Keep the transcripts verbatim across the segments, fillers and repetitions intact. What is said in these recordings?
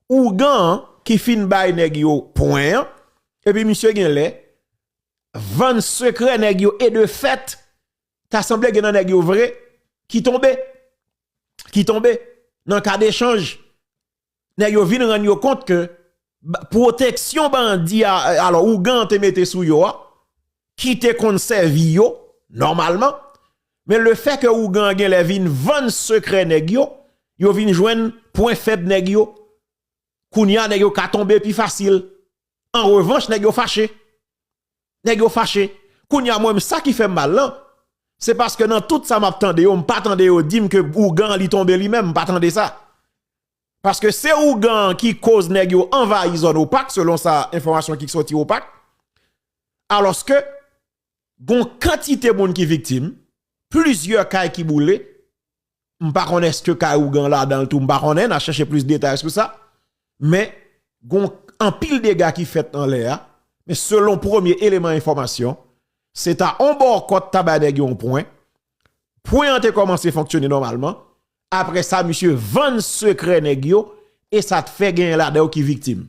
Ougan an ki fin bay nèg yo pwen an, epi misye genlè vann sekrè nèg yo, e de fèt, ta sanble gen nan nèg yo vre ki tonbe, ki tonbe nan ka dechanj. Nèg yo vin rann yo kont ke ba- pwoteksyon bandi a, alò, ougan an te mete sou yo a, ki te konn sèvi yo, nòmalman, men lefètke ougan an genlè vin vann sekrè nèg yo, yo vin jwenn pwen fèb nèg yo. Kounye a, nèg yo ka tonbe pi fasil. An revanch, nèg yo fache. Nèg yo fache. Kounye a, mwen menm, sa ki fè m mal lan, se paske nan tout sa m ap tande yo, m pa tande yo di m ke ougan an li tonbe li menm, m pa tande sa. Paske se ougan an ki koz nèg yo anvayi zòn Opak, selon sa enfòmasyon ki soti Opak. Alòske, gon kantite moun ki viktim, plizyè kay ki boule, m pa konnen èske kay ougan ladan l tou, m pa konnen, n a chèche plis detay sou sa. Men, gon anpil dega ki fèt anlè a, men selon premye eleman enfòmasyon, se ta on bòkòt ta bay nèg yo yon pwen. Pwen an te kòmanse fonksyone nòmalman. Apre sa, misye vann sekrè nèg yo, e sa t fè genyen ladan yo ki viktim.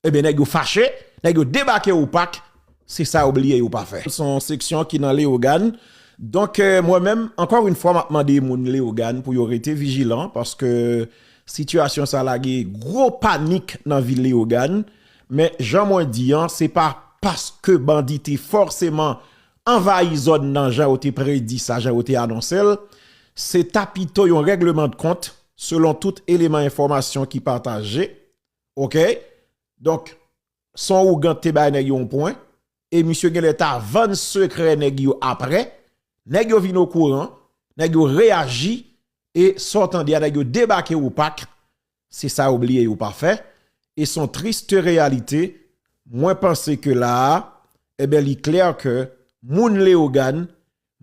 Ebyen, nèg yo fache, nèg yo debake Opak, se sa yo bliye yo pa fè. Se yon seksyon ki nan Leyogàn. Donk, euh, mwen menm, ankò yon fwa, m ap mande moun Leyogàn pou yo rete vijilan, paske sitiyasyon sa lage gwo panik nan vil Leyogàn. Men, jan mwen di an, se pa paske bandi te fòseman anvayi zòn nan jan yo te predi sa, jan yo te anonse l. Se ta pito yon règleman de kont, selon tout eleman enfòmasyon ki pataje. Oke? Donk, se yon ougan te bay nèg yo yon pwen, e misye genlè ta vann sekrè nèg yo apre, nèg yo vin okouran, nèg yo reyaji, e sa w tande a, nèg yo debake Opak, se sa yo bliye yo pa fè, e se yon triste reyalite, mwen panse ke la a, ebyen, li klè ke moun Leyogàn,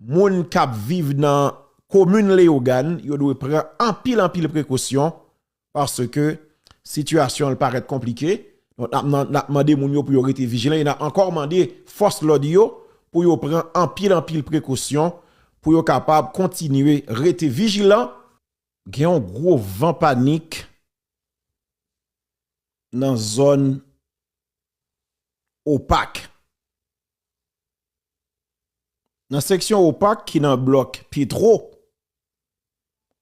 moun k ap viv nan komin Leyogàn, yo dwe pran anpil, anpil prekosyon, paske sitiyasyon an parèt konplike. Donk, n ap, n ap mande moun yo pou yo rete vijilan, e n ap ankò mande fòs lòd yo pou yo pran anpil, anpil prekosyon, pou yo kapab kontinye rete vijilan. Gen yon gwo van panik nan zòn Opak. Nan seksyon Opak ki nan blòk Petro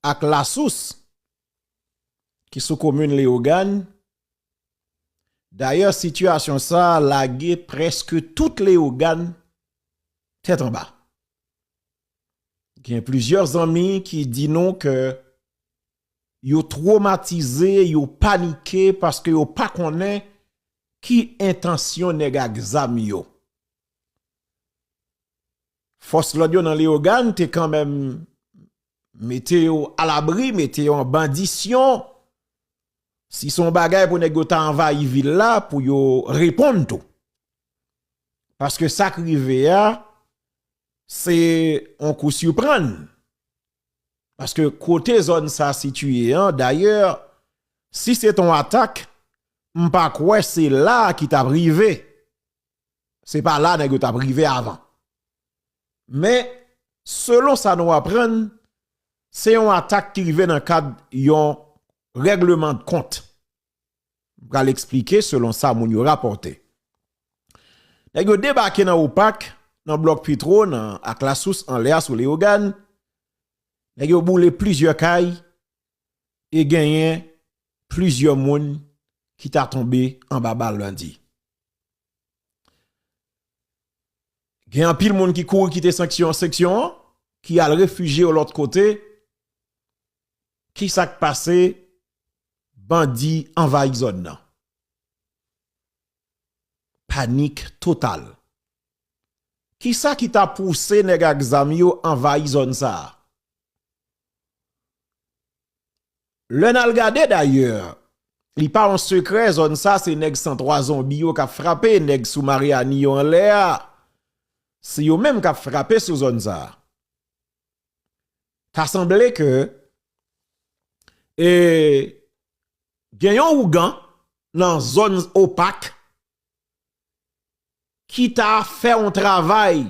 ak Lasous, ki sou komin Leyogàn, dayè, sitiyasyon sa a lage prèske tout Leyogàn tèt anba. Gen plizyè zanmi ki di nou ke yo twomatize, yo panike paske yo pa konnen ki entansyon nèg ak zam yo. Fòs lòd yo nan Leyogàn te kanmenm mete yo alabri, mete yo an bandisyon. Si se yon bagay pou nèg yo ta anvayi vil la, pou yo reponn tou. Paske sa k rive a, se yon kou siprann. Paske kote zòn sa sitiye an, dayè, si se t on atak, m pa kwè se la a ki t ap rive. Se pa la nèg yo t ap rive avan. Men, selon sa nou aprann, se yon atak ki rive nan kad yon règleman de kont. M pral eksplike selon sa moun yo rapòte. Nèg yo debake nan Opak, nan blòk Petro, nan, ak Lasous anlè a sou Leyogàn. Nèg yo boule plizyè kay e genyen plizyè moun ki ta tonbe anba bal bandi. Gen anpil moun ki kouri kite seksyon, seksyon an, ki al refijye yo lòt kote. Ki sa k pase? Bandi anvayi zòn nan. Panik total. Ki sa ki ta pouse nèg ak zam yo anvayi zòn sa a? Lè n al gade dayè, li pa yon sekrè, zòn sa se nèg san twa zonbi yo k ap frape, nèg sou Maryani yo anlè a. Se yo menm k ap frape sou zòn sa a. Ta sanble ke, e, gen yon ougan nan zòn Opak ki ta fè yon travay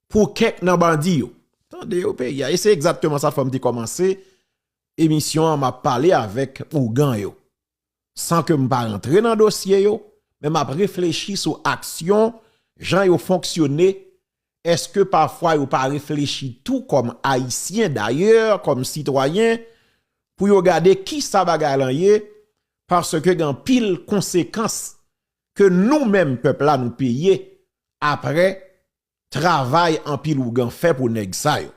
pou kèk nan bandi yo. Tande yo, peyi a. E se egzakteman sa k fè m te kòmanse emisyon an, m ap pale avèk ougan yo. san ke m pa rantre nan dosye yo, men m ap reflechi sou aksyon, jan yo fonksyone, èske pafwa yo pa reflechi tou kòm Ayisyen dayè, kòm sitwayen, pou yo gade kisa bagay lan ye, paske gen anpil konsekans ke nou menm pèp la nou peye apre travay anpil ougan fè pou nèg sa yo.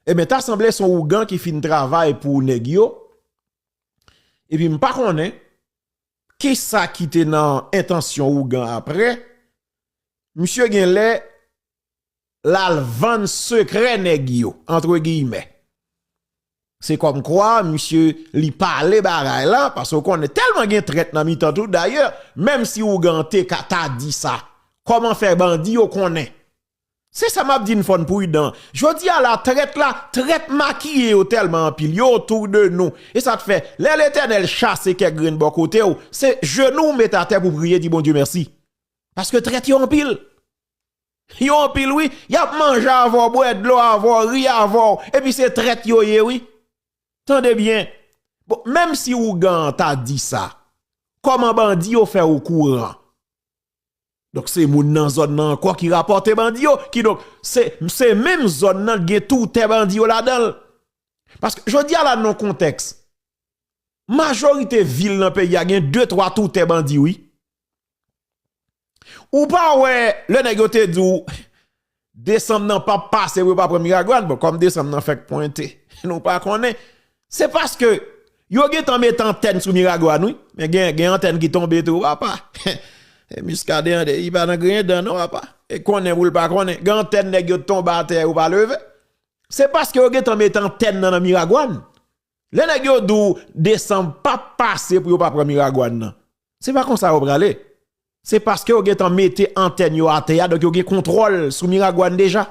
Ebyen, ta sanble se yon ougan ki fin travay pou nèg yo, epi m pa konnen kisa ki te nan entansyon ougan apre, misye genlè l al vann sekrè nèg yo, antre giyimè. Se kòmkwa, misye, li pale bagay la, paske w konnen tèlman gen trèt nan mitan tout, dayè, menm si ougan te ka ta di sa, kòman fè bandi yo konnen? Se sa m ap di n, fò n pridan. Jodi a la, trèt la, trèt makiye yo tèlman anpil, yo otou de nou. E sa k fè, lè Letènèl chase kèk grenn bò kote w, se jenou w mete atè pou w priye, di Bondye mèsi. Paske trèt yo anpil. Yo anpil, wi. Y ap manje avè w, bwè dlo avè w, ri avè w, epi se trèt yo ye, wi. Tande byen. Bon, menm si ougan an ta di sa, kòman bandi yo fè okouran? Donk, se moun nan zòn nan ankò ki rapòte bandi yo. Kidonk, se, se menm zòn nan gen tou tè bandi yo ladan l. Paske, jodi a la, nan kontèks, majorite vil nan peyi a gen de, twa tou tè bandi, wi. Ou pa wè, lè nèg yo te di w, desanm nan p ap pase pou yo pa pran Miragwàn. Bon, kòm desanm nan fèk pwente, nou pa konnen. Se paske yo gentan mete antèn sou Miragwàn, wi. Men gen, gen antèn ki tonbe tou, papa. E Muscadin an, li pa nan griyen dan, non, papa. E konnen pou l pa konnen. Gen antèn nèg yo tonbe atè, yo pa leve. Se paske yo gentan mete antèn nan, nan Miragwàn. Lè nèg yo di w desanm p ap pase pou yo pa pran Miragwàn nan, se pa konsa yo prale. Se paske yo gentan mete antèn yo atè a, donk yo gen kontwòl sou Miragwàn deja.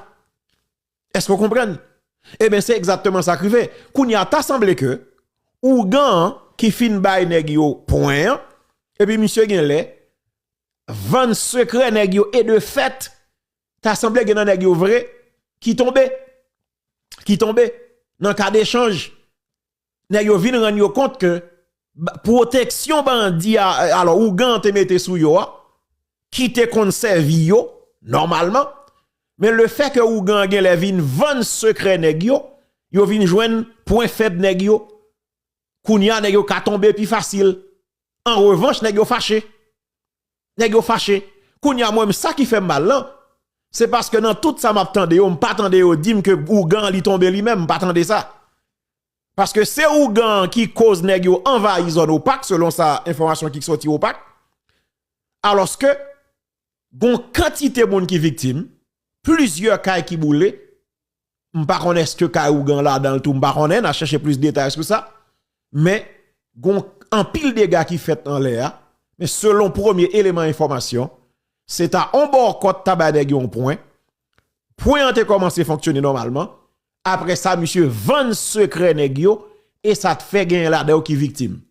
Èske w konprann? Ebyen, se egzakteman sa k rive. Kounye a, ta sanble ke ougan an ki fin bay nèg yo pwen an, epi misye genlè vann sekrè nèg yo, e de fèt, ta sanble gen nan nèg yo vre ki tonbe, ki tonbe nan ka dechanj. Nèg yo vin rann yo kont ke ba- pwoteksyon bandi a, alò, ougan an te mete sou yo a, ki te konn sèvi yo, nòmalman, men lefètke ougan an genlè vin vann sekrè nèg yo, yo vin jwenn pwen fèb nèg yo. Kounye a, nèg yo ka tonbe pi fasil. An revanch, nèg yo fache. Nèg yo fache. Kounye a, mwen menm, sa ki fè m mal lan, se paske nan tout sa m ap tande yo, m pa tande yo di m ke ougan an li tonbe li menm, m pa tande sa. Paske se ougan an ki koz nèg yo anvayi zòn Opak, selon sa enfòmasyon ki soti Opak. Alòske, gon kantite moun ki viktim, plizyè kay ki boule, m pa konnen èske kay ougan ladan l tou, m pa konnen, n a chèche plis detay sou sa. Men, gon anpil dega ki fèt anlè a. Men selon premye eleman enfòmasyon, se ta on bòkòt ta bay nèg yo yon pwen. Pwen an te kòmanse fonksyone nòmalman. Apre sa, misye vann sekrè nèg yo, e sa t fè genyen ladan yo ki viktim.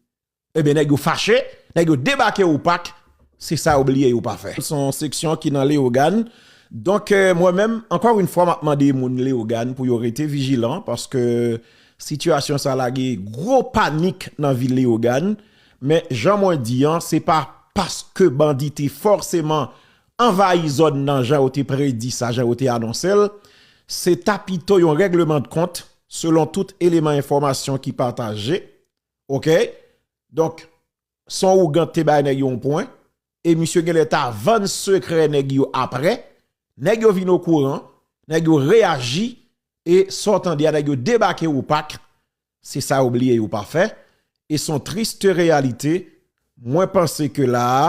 Ebyen, nèg yo fache, nèg yo debake Opak, se sa yo bliye yo pa fè. Se yon seksyon ki nan Leyogàn. Donk, eh, mwen menm, ankò yon fwa, m ap mande moun Leyogàn pou yo rete vijilan, paske sitiyasyon sa lage gwo panik nan vil Leyogàn. Men, jan mwen di an, se pa paske bandi te fòseman anvayi zòn nan jan yo te predi sa, jan yo te anonse l. Se ta pito yon règleman de kont, selon tout eleman enfòmasyon ki pataje. Oke? Donk, se yon ougan te bay nèg yo yon pwen, e misye genlè ta vann sekrè nèg yo apre, nèg yo vin okouran, nèg yo reyaji, e sa w tande a, nèg yo debake Opak, se sa yo bliye yo pa fè, e se yon triste reyalite. Mwen panse ke la a,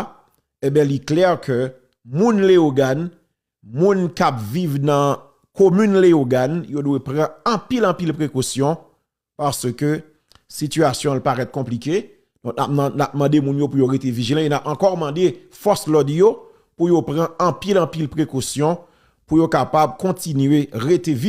ebyen, li klè ke moun Leyogàn, moun k ap viv nan komin Leyogàn, yo dwe pran anpil, anpil prekosyon, paske sitiyasyon an parèt konplike. Donk, n ap, n ap mande moun yo pou yo rete vijilan, e n ap ankò mande fòs lòd yo pou yo pran anpil, anpil prekosyon, pou yo kapab kontinye rete vijilan.